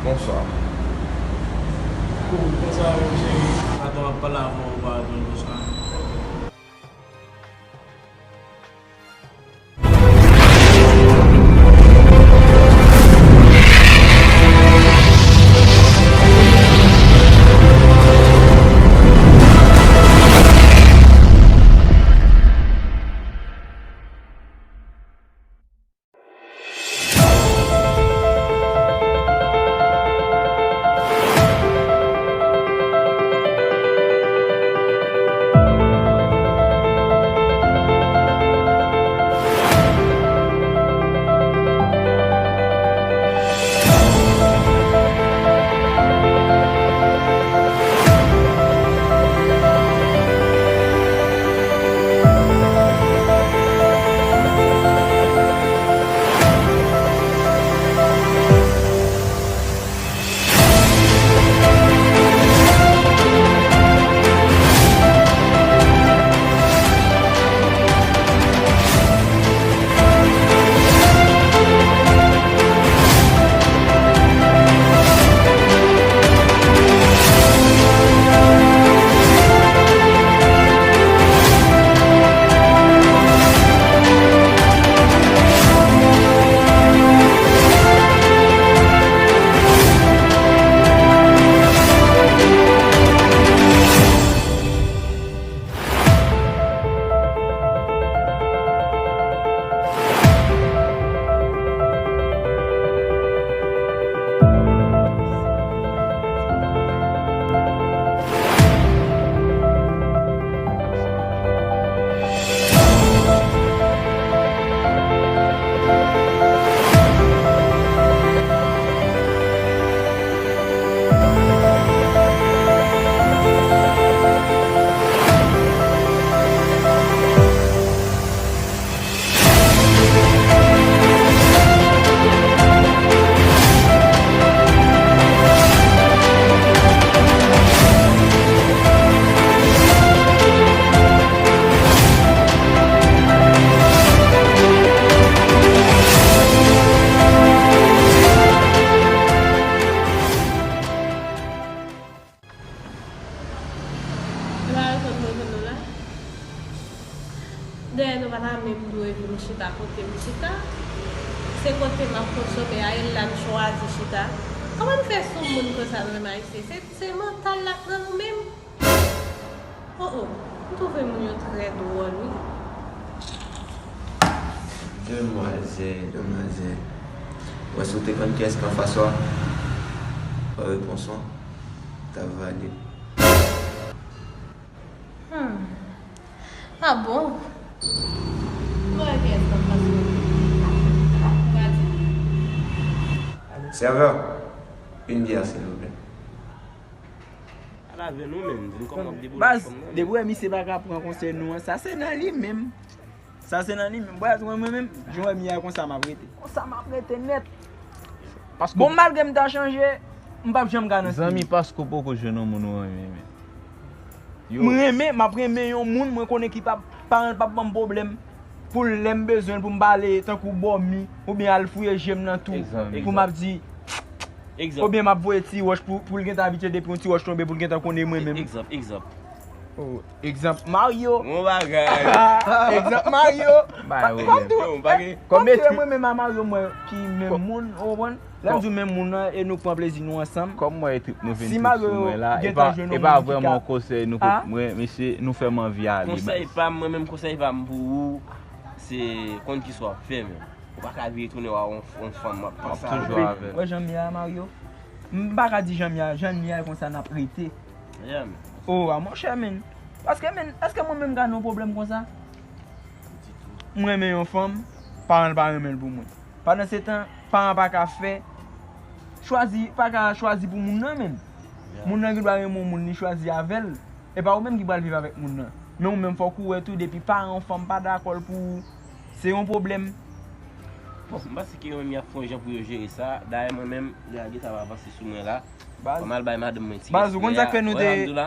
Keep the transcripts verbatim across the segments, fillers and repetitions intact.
Bonswa. Kou, konsa, cheri? Atann, m ap pale avè w, ou pa reponn konsa. Nou pa rekonn mwen konn nou la? Dayè nou pa ta menm dwe vin chita kote m chita. Se kote m ap konsome a, e la n chwazi chita. Kòman n fè sou moun konsa nou menm Ayisyen? Se, se mantal la k nan nou menm. Oh oh, m twouve moun yo trè dwòl wi. Demwazèl, demwazèl. Wè si w te konn kiyès ki anfas ou a, wè repons ou an. T ap valid. Hmm. Ah bon? Mwen wè kiyès k ap pase. Ou ka di m. Sèvè, yon byè, silvouplè. Al avè nou menm, di m kòman w ap deboule Baz, kòm nan depi w wè misye pa ka pran konsèy nou an, sa se nan li menm. Sa se nan li menm. Baz, mwen, mwen menm, jan w wè m ye a konsa m ap rete. Konsa m ap rete nèt. Paske bon, malgre m ta chanje, m p ap janm ka nan zanmi, paske w poko jwenn yon moun ou renmen, men. Yo. M renmen, m ap renmen yon moun, mwen konnen ki p ap, paran l p ap ban m pwoblèm. Pou lè m bezwen l, pou m pale tankou bòmi, oubyen al fouye je m nan twou, egzanp, pou m ap di, egzanp, oubyen m ap voye ti wòch pou, pou l gentan abitye depi yon ti wòch tonbe, pou l gentan konnen mwen menm. Egzanp, egzanp. Oh, egzanp Mario. Bon bagay. Egzanp Mario. Bay, pa, pa tou, yo, pa gen, kòm kòm tou, mwen menm a Mario, mwen ki menm moun, ou konprann? Lè m di w menm moun nan, e nou k pran plezi nou ansanm. Kòm mwen e trip nou vin trip sou mwen la, e pa, e pa vrèman yon konsèy nou pot mwen, mesye, nou fè m anvi ale, baz. Konsèy pa m, mwen menm konsèy pa m pou ou, se konn kisa w ap fè, men. Ou pa ka vire tounen wè yon, yon fanm ap panse avè w. Wè jan m ye a, Mario. M pa ka di jan m ye a, jan m ye a konsa n ap rete. Yeah, man. Oh, a monchè, men. Paske, men, èske mwen menm ka nan yon pwoblèm konsa? Ditou. M renmen yon fanm, paran l pa renmen l pou mwen. Pandan se tan, paran pa ka fè, chwazi, pa ka chwazi pou moun nan menm. Yeah. Moun nan gen dwa renmen yon moun, li chwazi avè l. E pa ou menm ki pral viv avèk moun nan. Men ou menm fòk ou wè tou, depi paran yon fanm pa dakò l pou ou, se yon pwoblèm. Bon, m panse ke yo menm y ap fè yon jan pou yo jere sa. Dayè mwen menm, lè a gentan ap avanse sou mwen la. Baz, fò m al bay madanm mwen ti respè a. Baz, ou konn sa k fè nou te, wè, Abdoula?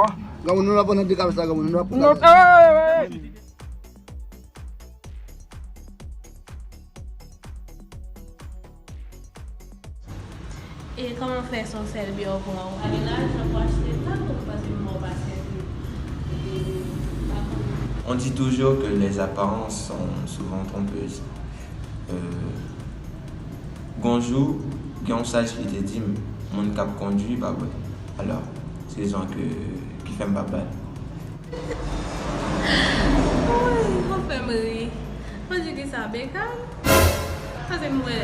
Bon. Granmoun, nou la pandan de kal sa, granmoun, nou la pou kal sa. E kòman fè se yon sèl biyè w pran? Ou pa gen lajan pou achte kat, ou pa se mò pa sèvi. E, pa konnen. On dit toujours que les apparences sont souvent trompeuses. Euh, gon jou, gen yon saj ki te di m, moun k ap kondui pa bwè. Alò, se rezon ke, ki fè m pa bal. Woy, ou fè m ri. Ou di ki sa, Bekan? Sa se m wè,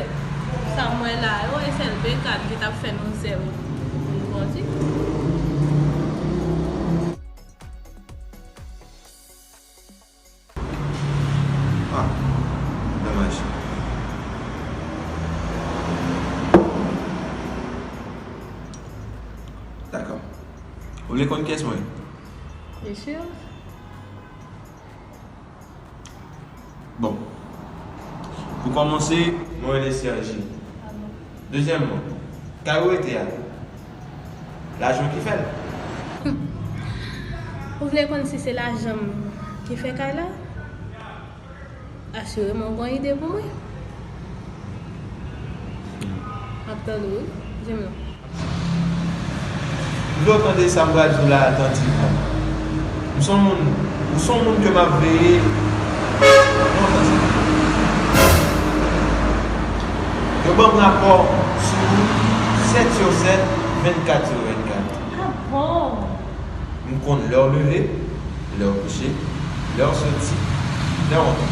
sa m wè la yo, e sèl Bekan ki t ap fè nou sèl pou nou kondui. Ah, domaj. Dakò. Ou vle konn kiyès mwen ye? Byen si. Bon. Pou kòmanse, mwen rele Sergi. Dezyèmman, kay ou rete a, lajan w ki fè l. Ou vle konn si se lajan m ki fè kay la? Asireman ou gen yon ide pou mwen. M ap tande w wi, di m non. Vle w tande sa m pral di w la atantivman. M se yon moun, ou se yon moun ke m ap veye lontan sa. Yo ban m rapò sou ou sèt sou sèt, vennkat sou vennkat. Ah bon? M konn lè w leve, lè w kouche, lè w soti, lè w antre.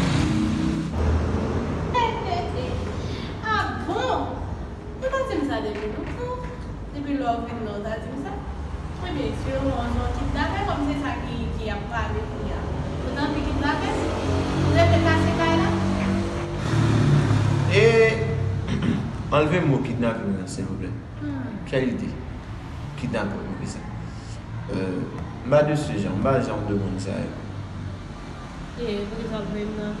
Ah bon? Ou pa di m sa depi lontan. Depi lè w vin la, ou ta di m sa? Ebyen, si yo yon, yon kidnapè, kòm se sa ki, ki ap pale kounye a. Ou tande kidnapè? Ou rete kase kay la? E, anlve mo kidnapè nan, silvouplè. Hmm. Kèl ide? Kidnapè, wi, se sa. Euh, m pa de se jan, m pa jan de moun sa yo. E poukisa w vle m nan?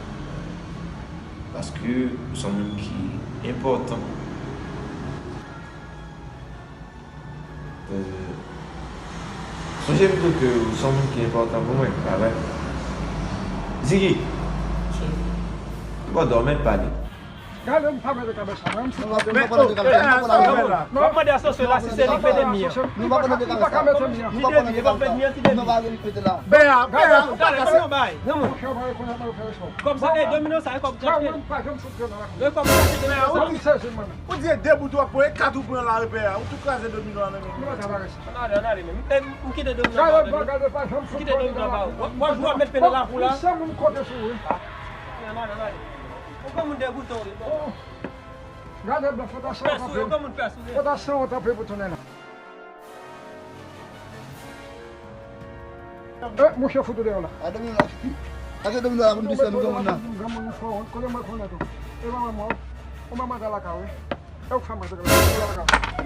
Paske ou se yon moun ki enpòtan. Euh, sonje pito ke ou se yon moun ki enpòtan pou mwen, pa vre? Ziggy, ou pa dòmi, pale. Gade, m pa mete kabèch la, non, m fout mete kabèch la. W ap mande asosye la si se li k mete mi an. Nou pa mete kabèch la. Ni de mi, e pa w mete mi an, ti de mi. Bè a, bè a, ou pa ka se yon bay. Kòb sa, e domino sa, e kòb ou t achte. E kòb ou t achte domino sa. Ou di e de bout w ap pran, e kat ou pran la, repè a. Ou tou kraze domino a nan men. Nou pa ka bare sa. Ann ale, ann ale, men. M kite domino anba w. M kite domino anba w. W ap jwe w ap met pen nan lakou la. Ou se moun kote sou ou, wi. Ann ale, ann ale. Ou pran moun degoute w, wi. Gade blan, fò ta san w tanpe. Fò ta san w tanpe pou tounen la. Eh, mouche fout ou deyò la. A domino la. Ase domino la pou n pise m granmoun nan. Granmoun fò wont, kote mwen konnen tou. E manman mwen, ou manman ta lakay, wi. E ou k fè mwen te lakay.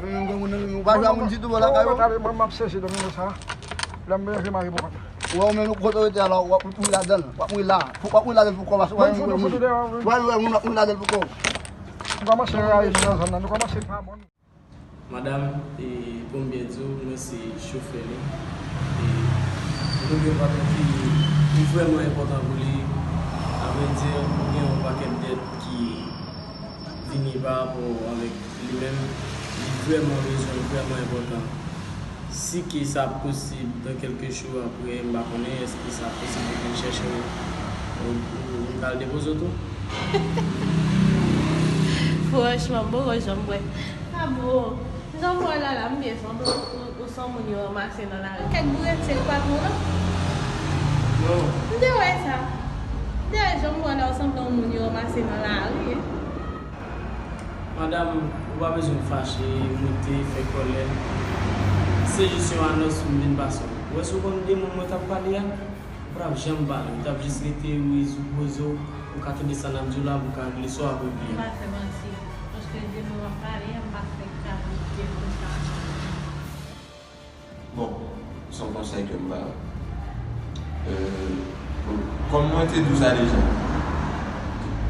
Mwen menm granmoun nan, ou pa jwe a moun ditou bò lakay ou. Mwen, m ap sezi domino sa. Lè m bezwen mari pou kont. Ou wè ou menm kote ou rete a la, w ap mouri ladan l. W ap mouri la. W ap mouri ladan l pou kò, paske w pa yon granmoun. W ap mouri ladan l pou kò. M kòmanse rayi nou nan zòn nan. Nou kòmanse pa bon. Madanm, e, pou m byen di w, mwen se chofè li. E, m konn gen yon patwon ki, ki vrèman enpòtan pou li. Avrèdi, ou gen yon pakèt dèt ki vini pa rapò avèk li menm. Li vrèman bezwen, li vrèman enpòtan. Si ke sa posib, dan kèlke jou apre, m pa konnen, èske sa posib pou m chèche w, ou, ou, ou m ka al depoze w tou? Franchman, m poko janm wè. A bon, jan m wè w la la, m byen sanble ou, ou, ou se yon moun yo ranmase nan lari. Kèk bourèt se patwon an? Non. M te wè sa. M te wè jan m wè w la, ou sanble yon moun yo ranmase nan lari, wi. Madanm, ou pa bezwen fache, moute, fè kòlè. Se jis yon anons pou m vin pase w. Ou wè si w konn de moun mwen t ap pale a, ou pa t ap janm pale, ou t ap jis rete riz ou poze w, ou ka tande sa n ap di w la pou w ka regle sa w ap regle a. M pa fè manti, paske de moun m ap pale a, m pa fèk ka moute konsa. Bon, se yon konsèy ke m ba ou. Euh, bon, kòm mwen te di w sa deja,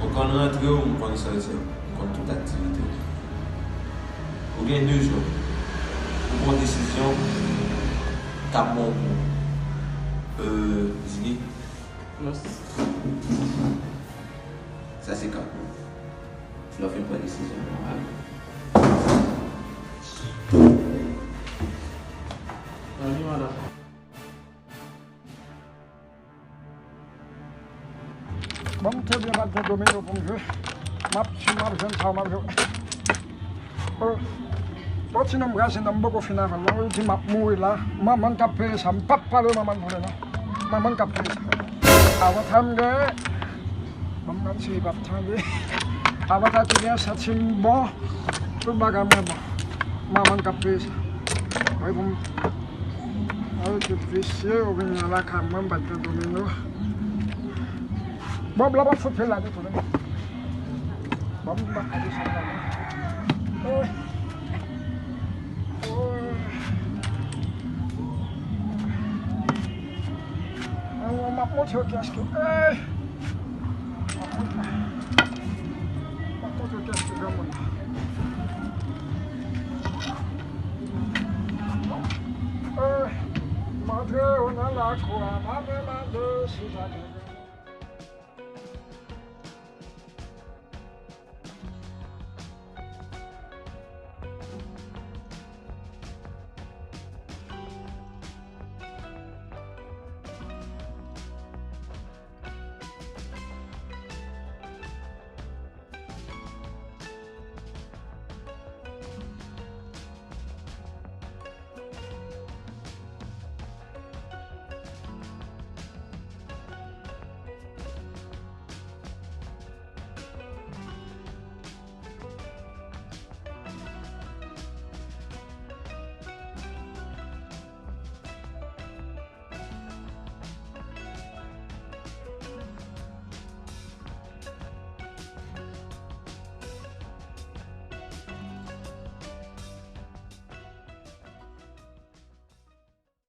ou konn rantre w, m konn sòti w, m konn tout aktivite w. Ou gen de jou pou pran desizyon k ap bon pou ou. Euh, Ziggy? Yes. Sa se kat ou. Lè w fin pran desizyon w, ale. Anvi, madanm. Ban m te byen bat nan domino pou m jwe. M ap, si m ap jwenn sa, m ap jwe. Oh. Bon, ti nonm kraze nan m poko fin avè l non. Li di m ap mouri la. Manman n k ap peye sa. M p ap pale manman n pou li non. Manman n k ap peye sa. Avantay m genyen. Ban m gade si li p ap tande. Avantay ki gen santi m bon. Tout bagay mwen bon. Manman n k ap peye sa. Wi, pou m, wi, tout visye, ou vin nan lakay mwen, m pa t nan domino. Bon, blan p ap fout pye la, detou, non. Bon, m pa ka desann la, non. Eh. Oh. An, an, m ap montre w kiyès ki, ey! M ap montre, m ap montre w kiyès ki granmoun nan. Ey! M antre w nan lakou a, m ap mande si sa te